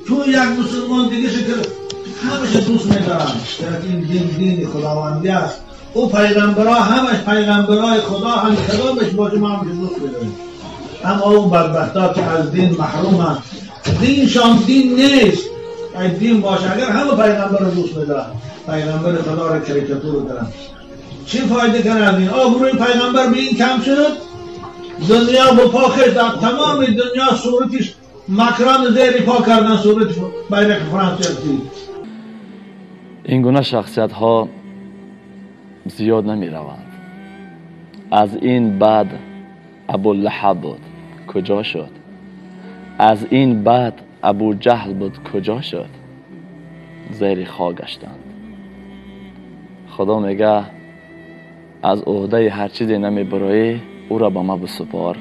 تو یک مسلمان دیگه شکر همیشه دوست میدارم، چرا که این دین دین خداوندی است. او پیغمبرها همش پیغمبرای خدا هم کلامش باشه، ما همیشه دوست میداریم. اما او بدبختا که از دین محرومند، دینشان دین نیست. اگه دین باشه اگر همه پیغمبر رو دوست میدارن، پیغمبر خدا رو کاریکاتور دارن، چی فایده کنه از این؟ آبروی پیغمبر به این کم شد، دنیا با پا خشت، در تمام دنیا صورتش مکران زیر پا کردن، صورت بیرق فرانسه. این گونه شخصیت ها زیاد نمی روند. از این بعد ابولهب بود، کجا شد؟ از این بعد ابو جهل بود، کجا شد؟ زیر خاک گشتند. خدا میگه از عهده هر چیزی نمی برایی او را به ما بسپار.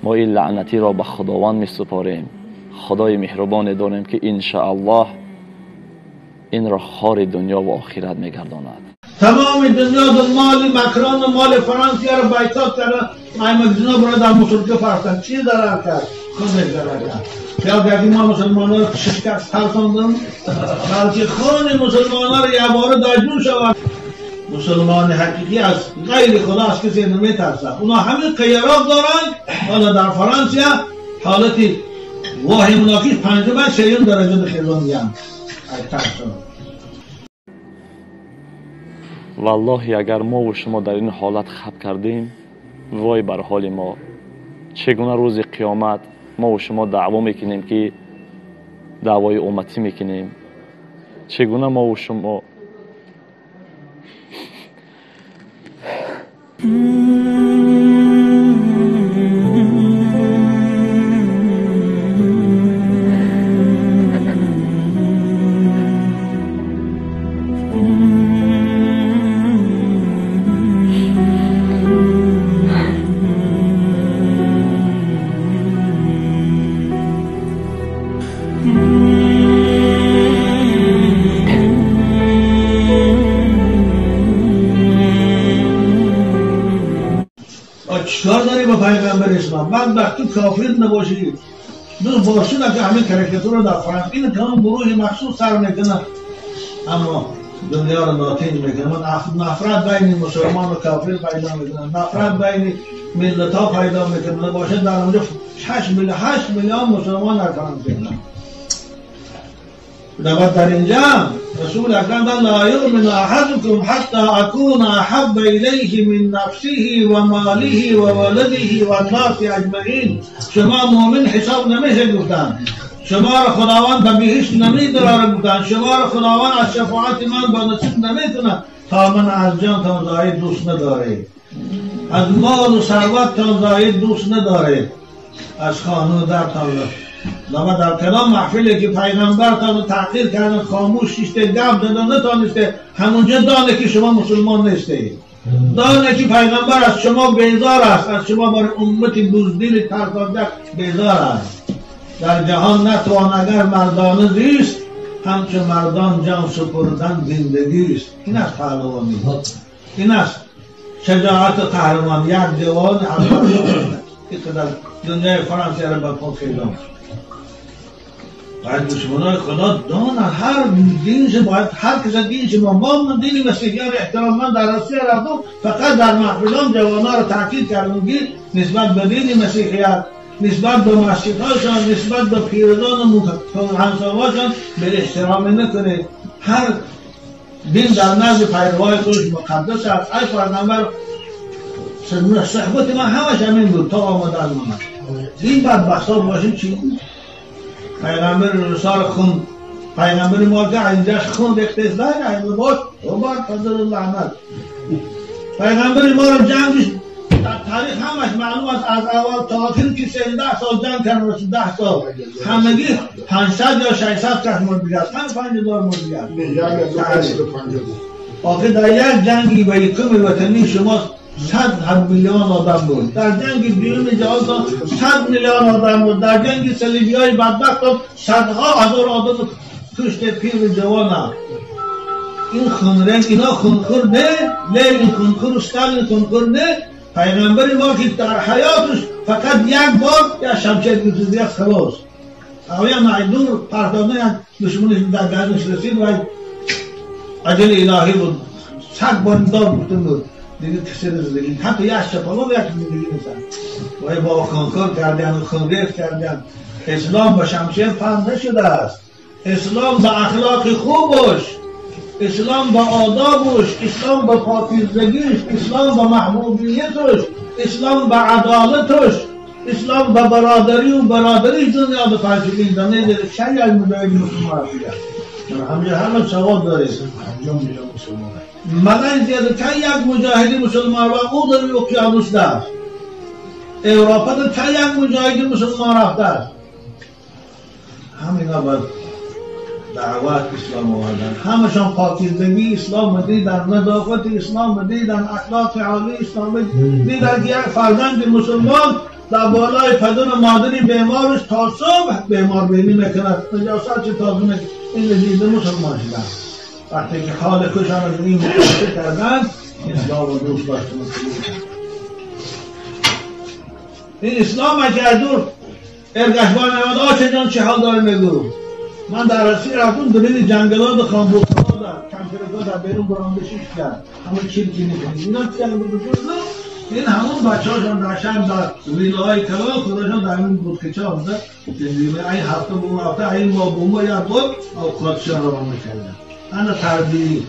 ما این لعنتی را به خداوند می سپاریم. خدای مهربان داریم که انشاءالله این را خار دنیا و آخرت میگرداند. تمام دنیا مال مکران و مال فرانسه را بایکوت کردن، ایمگزینا برای در مسلکه فرستن. چی ضرر کرد؟ خودش ضرر کرد. خیال کردیم ما مسلمان را شکست ترساندم، بلکه خون مسلمان را یه باره داجون شود. مسلمان حقیقی از غیر خدا از کسی نمیترسد. اونا همین قیرات دارند. حالا در فرانسه حالت واهمناکی پنجم سیوم درجه خیزاندی‌اند. والله اگر ما و شما در این حالت خب کردیم، وای بر حال ما. چگونه روز قیامت ما و شما دعوا میکنیم که دعوای امتی میکنیم؟ چگونه ما و شما چیکار داری با پیغمبر اسلام؟ بعد وقتی کافر نباشی دوست باشی که همه کاریکاتور رو در فرانسه این تمام گروه مخصوص سر میکنن، اما دنیا رو ناتنج میکنن. نفرت بین مسلمان و کافر پیدا میکنن، نفرت بین ملت ها پیدا میکنن. باشه در اونجا 8 میلیون مسلمان در فرانسه. در اینجا رسول اکرم لا یؤمن احدکم حتی اکون احب الیه من نفسه و ماله و ولده و الناس اجمعین. شما مؤمن حساب نمیشه گفتن، شما را خداوند به بهشت نمیداره گفتن، شما را خداوند از شفاعت من با نصیب نمیکنه تا من از جان تا زاید دوست نداره، از مال و ثروت تا زاید دوست نداره، از خانه و در تا. لما در کلام محفلی که پیغمبر تا تحقیر کردن خاموش شیشته گپ زدن نتانسته، همونجا دانه که شما مسلمان نیسته، دانه که پیغمبر از شما بیزار است، از شما برای امت بزدل ترسانده بیزار است. در جهان نتوان اگر مردانه زیست، همچون مردان جان سپردن زندگی است. این است پهلوانی، این است شجاعت قهرمان. یک جوان که در دنیای فرانسه را به پا خیزاند. باید دشمنای خدا دانند هر دینش باید هر کس دینش ما دین مسیحیان احترام. من در روسیه رفتم فقط در محفلان جوانان را تاکید کردم که نسبت به دین مسیحیت، نسبت به مسجدهاشان، نسبت به پیرزان و همسایه‌هاشان به احترام نکنید. هر دین در نزد پیروای خودش مقدس است. ای پیغمبر صحبت من همش همین بود تا آمدن من. این بدبخت‌ها باشیم چی؟ پیغمبر رسال خون، پیغمبر ما که اینجاش خون ریخته است، این باش و فضل لعنت. پیغمبر ما رو جنگش در تاریخ همش معلوم است، از اول تا آخر که 13 سال جنگ کرد، 10 سال همگی 500 یا 600 کس مرده است، هم 5000 مرده است. آخر در یک جنگی و یکم وطنی شما 100 میلیون آدم بود، در جنگ دوم جهان 100 میلیون آدم بود، در جنگ صلیبی‌های بدبخت صدها هزار آدم کشته، پیر و جوان. این خونرنگ اینا خونخور نه، لیل خونخور، استالین خونخور نه. پیغمبر ما که در حیاتش فقط یک بار یا شمشیر گرفته خلاص. اویا معدور پردانه دشمنش در گردنش رسید و عجل الهی بود. صد بار داد بود دیگه کسی زندگی حتی یک شپالو یک زندگی نیستن. و با خونخور کردن و خونریز کردن. اسلام با شمشیر فهم نشده است. اسلام با اخلاق خوبش، اسلام با آدابش، اسلام با پاکیزگیش، اسلام با محبوبیتش، اسلام با عدالتش، اسلام با برادری و برادری دنیا به پنجمین دنیا در چند یک مجاهد مسلمان دیگر همه همه سواد داره. مگر زیاده چند یک مجاهد مسلمان و او در اقیانوس داشت. اروپا در چند یک مجاهد مسلمان رفته است. همینا باید دعوت اسلام آوردن، همشان پاکیزگی اسلام دیدن، نظافت اسلام دیدن، اخلاق عالی اسلام دیدن که یک فرزند مسلمان در بالای پدر و مادری بیمارش تا صبح بیمار بینی میکند، نجاست چه تازه میکند. این دیده مسلمان شدن. وقتی که حال خوشان از این مقایسه کردن، اسلام رو دوست داشتن. این اسلام اگر دور ارگشبان نماد آچه جان چه حال داره میگو. من در رسی رفتم دلیل جنگلات خانبوک‌ها در کمپرگاه در بیرون برانده شیش کرد. همون چیل چی میکنید اینا چی بود؟ این همون بچه هاشون در شم در ویلاهای کلان خودشون در این بود که چه آمده زندگی این هفته به اون هفته این ماه به اون ماه یک بود آبخاتشان رو میکردن. انا تربیه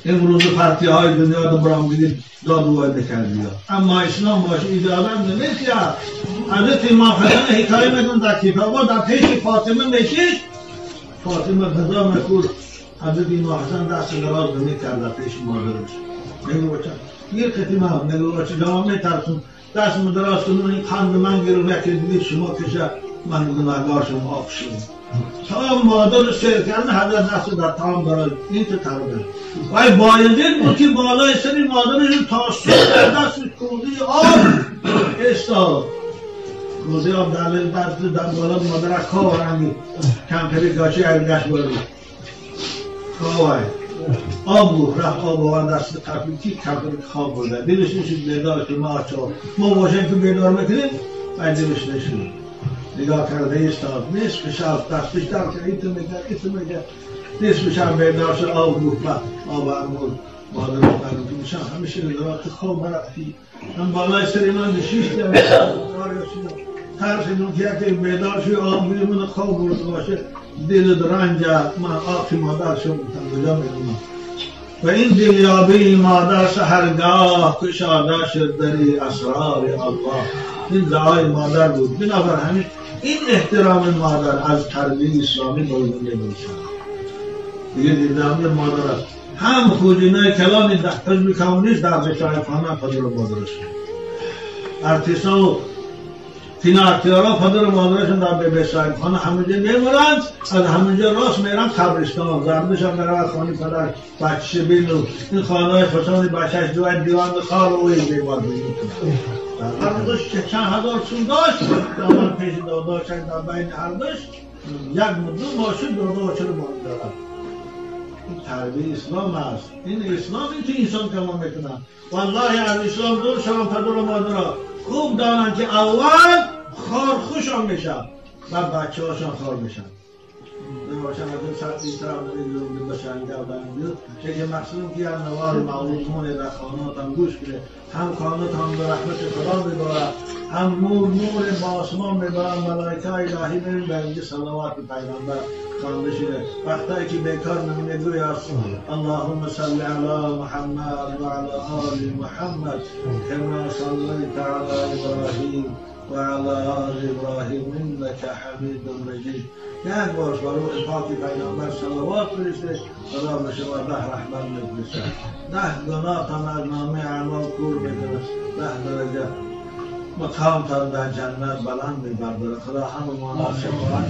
امروز پرتی های دنیا رو برام دیدیم داد وارد کردی. اما اسلام باشه اجازه نمیده. حضرت امام حسن حکایه میکنه در کتابا در پیش فاطمه نشست، فاطمه فضا میکرد، حضرت امام حسن دست دراز نمیکرد در پیش مادرش. میگه بچه یه قطعی من میگه بچه جواب میترسون دست دراز کنم این قند من گیرم یکی دیگه شما کشه من گناهگار شما آف شدم. تا مادر سیر کردن حضرت دست در تمام دراز این تو تربیت. وای بایزید بود که بالای سری مادرش تا صبح در دست کوزه آب استاد. کوزه آب در دست در بالا مادر کار رنگی کمپری گاچی ارگش بود. کاوای آب بود رفت آب آورد دست کمپری کمپری خواب برده. دلش نشد بیدار که ما چا ما باشیم که بیدار میکنیم و دلش نشد. نگاه کرده ایستاد نصف شب دستش در که ایتو میکرد ایتو میکرد نصف شب بیدار شد آب بود و آب امور مادر مادر میشم همیشه نگاه که خواب رفتی من بالای سری من نشیشتم ترس اینو که یکی بیدار شد آب بیمون خواب برده باشه دل رنج من آقی مادر شد کجا میدونم. و این دلیابی مادر سحرگاه کشاده شد دری اسرار الله. این دعای مادر بود. بنابر همین این احترام مادر از تربیه اسلامی موجود نمیشه. دیگه دیدم مادر است. هم خوجینای کلانی در حزب کمونیست در چایخانه پدر و مادرش. ارتشا و تینارتیارا پدر و مادرشون در به صاحبخانه همونجا میمونند، از همونجا راست میرن قبرستان، زردش هم میرن خانه پدر بچه بینو این خانه های فسان بچهش دوای دیوان خار و این بیوان میکنن. هر دوش چند هزار سون داشت، دامن پیش داداش در بین هر دوش یک مدو باشه دادا چرا مال دارد. این تربیه اسلام است. این اسلام این تو انسان کلام میکنن. والله از اسلام دور شوم پدر و مادر خوب دانند که اول خار خوشان میشن و بچه هاشان خار میشن. باشم از این سطحی طرف نمیدونم باشن گردن بیاد که مقصودم که هم نوار معلومون در خانات هم گوش کنه، هم خانات هم به رحمت خدا بباره، هم نور نور با آسمان بباره، ملائکه الهی میریم به اینجا صلوات پیغمبر خوانده شده. وقتایی که بیکار میمونه گوی است اللهم صل علی محمد و علی آل محمد کما صلیت علی ابراهیم و علی آل ابراهیم انک حمید مجید. یک بار با روح پاک پیامبر صلوات فرسته، خدا به شما 10 رحمت میفرسته، 10 گناه تان از نامه اعمال کور میکنه، 10 درجه مقام تان در جنت بلند میبرداره. خدا همه ما نصیب کند.